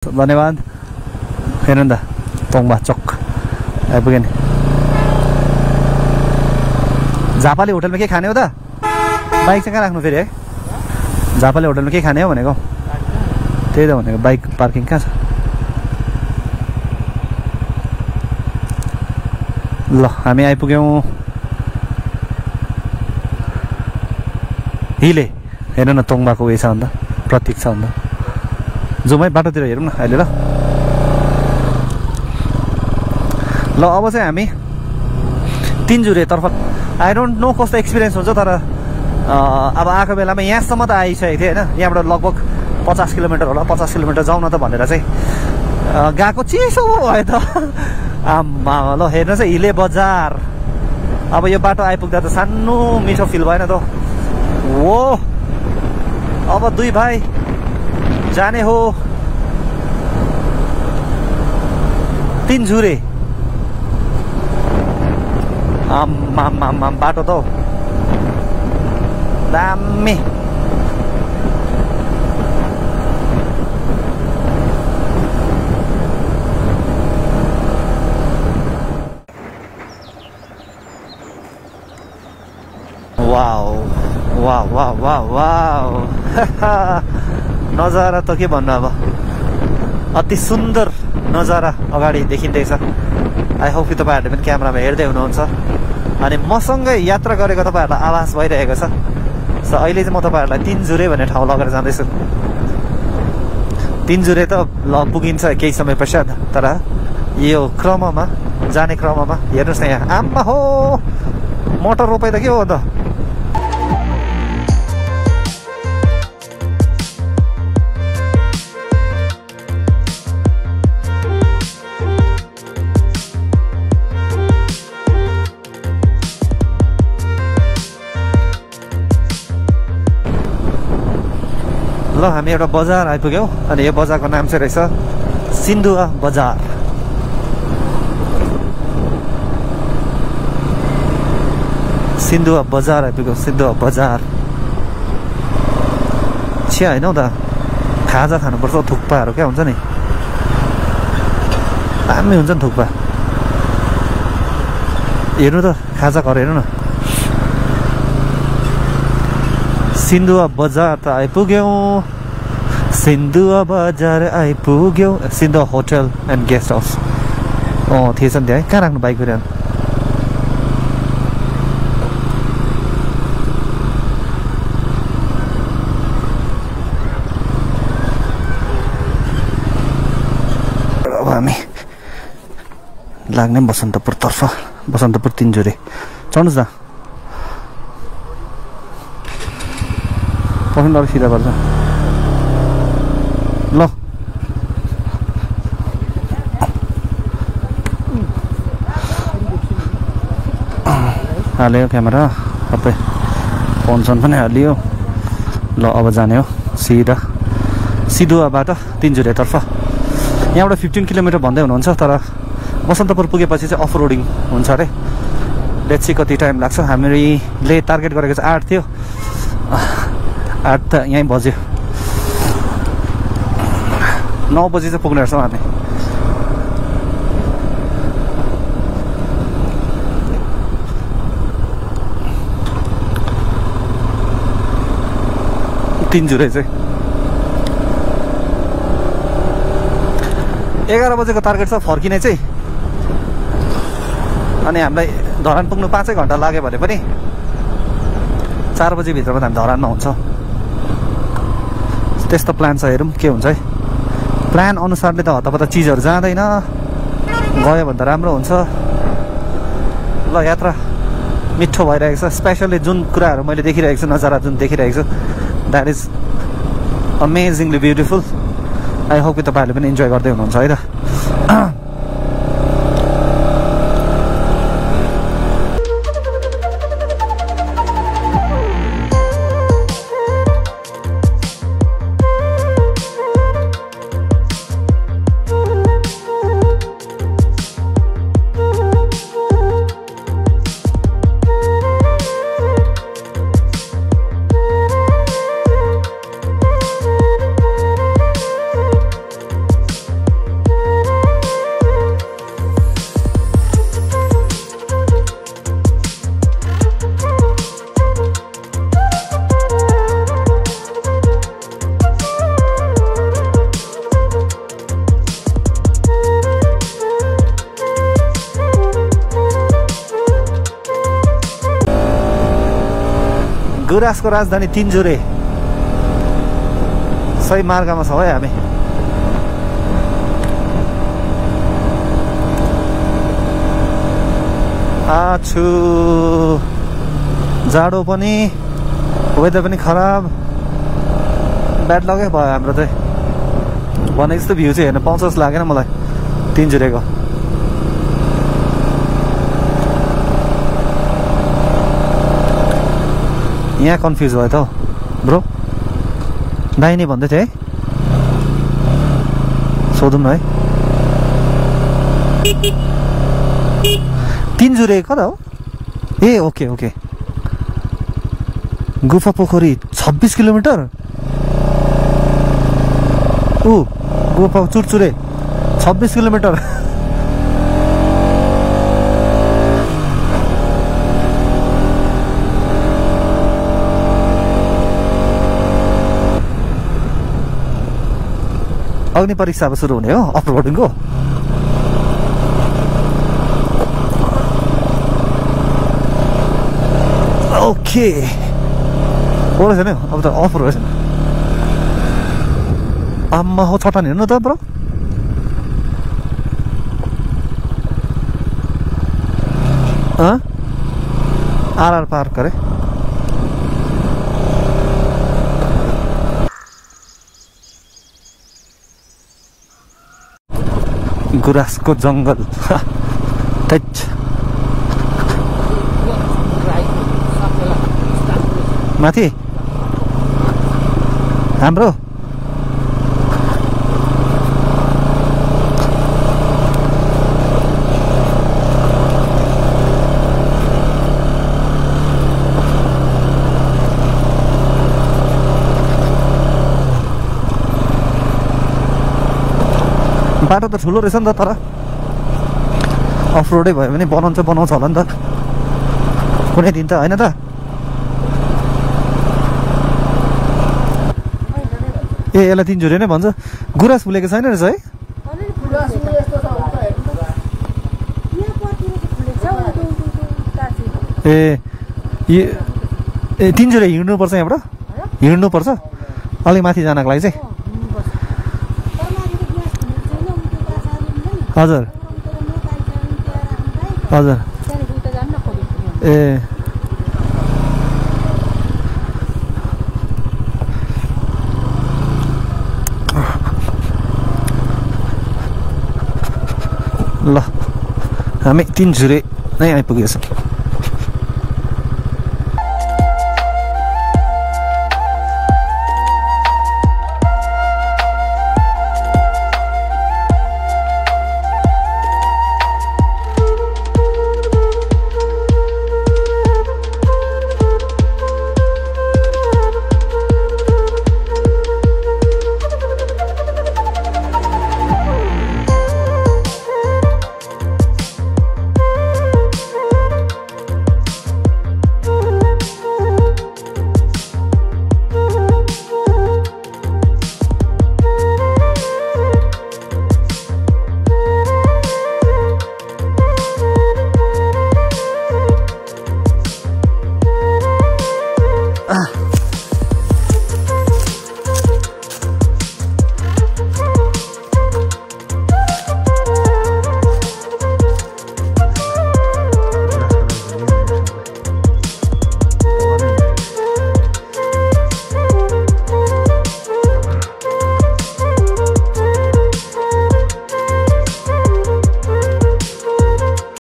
धन्यवाद। हेर्नु त तोङबा चोक आइपुग्यो नि। झापाली होटलमा के खाने हो त? बाइक चाहिँ कहाँ राख्नु फेरि है? झापाली होटलमा के खाने हो भनेको? त्यही त भनेको, बाइक पार्किङ कहाँ छ? ल हामी आइपुग्यौँ हिले। हेर्नु न तोङबाको उयो छ अन्त, प्रतीक छ अन्त। जाउँ है बाटोतिर हेरौँ न अहिले। ल अब चाहिँ हामी तिनजुरेतर्फ। आई डोन्ट नो कस्तो एक्सपिरियन्स हुन्छ, तर अब आएको बेलामा यहाँसम्म त आइसकेको थिएँ होइन। यहाँबाट लगभग 50 किलोमिटर होला, 50 किलोमिटर जाउँ न त भनेर चाहिँ गएको। चिसो भयो त आम्मा। ल हेर्नुहोस् है हिले बजार। अब यो बाटो आइपुग्दा त सानो मिठो फिल भएन त हो। अब दुई भाइ जाने हो तिनझुरे। आम्मा बाटो त दामी। Wow wow wow wow wow नजारा त के भन्नु। अब अति सुन्दर नजारा अगाडि देखिँदैछ। आई होप कि तपाईँहरूले पनि क्यामेरामा हेर्दै हुनुहुन्छ अनि मसँगै यात्रा गरेको तपाईँहरूलाई आभास भइरहेको छ। सो अहिले चाहिँ म तपाईँहरूलाई तिनजुरे भन्ने ठाउँ लगेर जाँदैछु। तिनजुरे त पुगिन्छ केही समय पश्चात, तर यो क्रममा जाने क्रममा हेर्नुहोस् न यहाँ आम्मा हो मटर रोपाइ त के हो त। ल हामी एउटा बजार आइपुग्यौँ अनि यो बजारको नाम चाहिँ रहेछ सिन्धुवा बजार। सिन्धुवा बजार आइपुग्यौँ, सिन्धुवा बजार। छिया होइन हौ त, खाजा खानुपर्छ। थुक्पाहरू क्या हुन्छ नि, दामी हुन्छ नि थुक्पा। हेर्नु त खाजा घर हेर्नु न। सिन्धुवा बजार त आइपुग्यौँ, सिन्धुवा बजार आइपुग्यौँ। सिन्धुवा होटल एन्ड गेस्ट हाउस थिएछ नि त्यहाँ। कहाँ राख्नु बाइक फेरि? अब हामी लाग्ने बसन्तपुरतर्फ। बसन्तपुर तिनजुरे चढ्नुहोस् न। पसन्द अलिक सिधा पर्छ। ल हाल्यो क्यामेरा, सबै फोन सोन पनि हालियो। ल अब जाने हो सिधा सिधुवाबाट तिनजुरेतर्फ। यहाँबाट 15 किलोमिटर भन्दै हुनुहुन्छ, तर बसन्तपुर पुगेपछि चाहिँ अफ रोडिङ हुन्छ अरे। लेट्स सी कति टाइम लाग्छ। हामीले टार्गेट गरेको चाहिँ 8 थियो, 8 त यहीँ बज्यो। 9 बजी चाहिँ पुग्ने रहेछौँ हामी। तिनजुरे चाहिँ 11 बजेको टार्गेट छ फर्किने चाहिँ। अनि हामीलाई धरान पुग्नु 5 घन्टा लाग्यो भने पनि 4 बजीभित्रमा त हामी धरानमा हुन्छौँ। त्यस्तो प्लान छ, हेरौँ के हुन्छ है। प्लान अनुसारले त हतपत चिजहरू जाँदैन, गयो भने त राम्रो हुन्छ। ल यात्रा मिठो भइरहेको छ। स्पेसल्ली जुन कुराहरू मैले देखिरहेको छु, नजारा जुन देखिरहेको छु, that is amazingly beautiful. I hope कि तपाईँहरूले पनि इन्जोय गर्दै हुनुहुन्छ है त। गुराँसको राजधानी तिनजुरे सही मार्गमा छौँ है हामी। आछु जाडो पनि वेदर पनि खराब ब्याड लकै भयो हाम्रो चाहिँ। भनेको जस्तो भ्यू चाहिँ हेर्न पाउँछ जस्तो लागेन मलाई तिनजुरेको। यहाँ कन्फ्युज भयो त हौ ब्रो। दाहिने भन्दै थिएँ है, सोधौँ न है। तिनजुरे कता हो? ए ओके ओके। गुफा पोखरी 26 किलोमिटर। गुफा चुरचुरे 26 किलोमिटर। अग्नि परीक्षा अब सुरु हुने हो अफ रोडिङको। ओके हो रहेछ नि अब त अफ रहेछ। आम्मा हो चट्टान हेर्नु त ब्रो। आरआर पार्क अरे। गुराँसको जङ्गल माथि हाम्रो बाटो त ठुलो रहेछ नि त, तर अफ रोडै भयो भने बनाउँछ होला नि त कुनै दिन त होइन त। ए यसलाई तिनजुरे नै भन्छ। गुराँस फुलेको छैन रहेछ है? ए तिनजुरे हिँड्नुपर्छ यहाँबाट? हिँड्नुपर्छ अलिक माथि जानको लागि चाहिँ? हजुर हजुर। ए ल हामी तिनजुरे नै आइपुगेछौँ।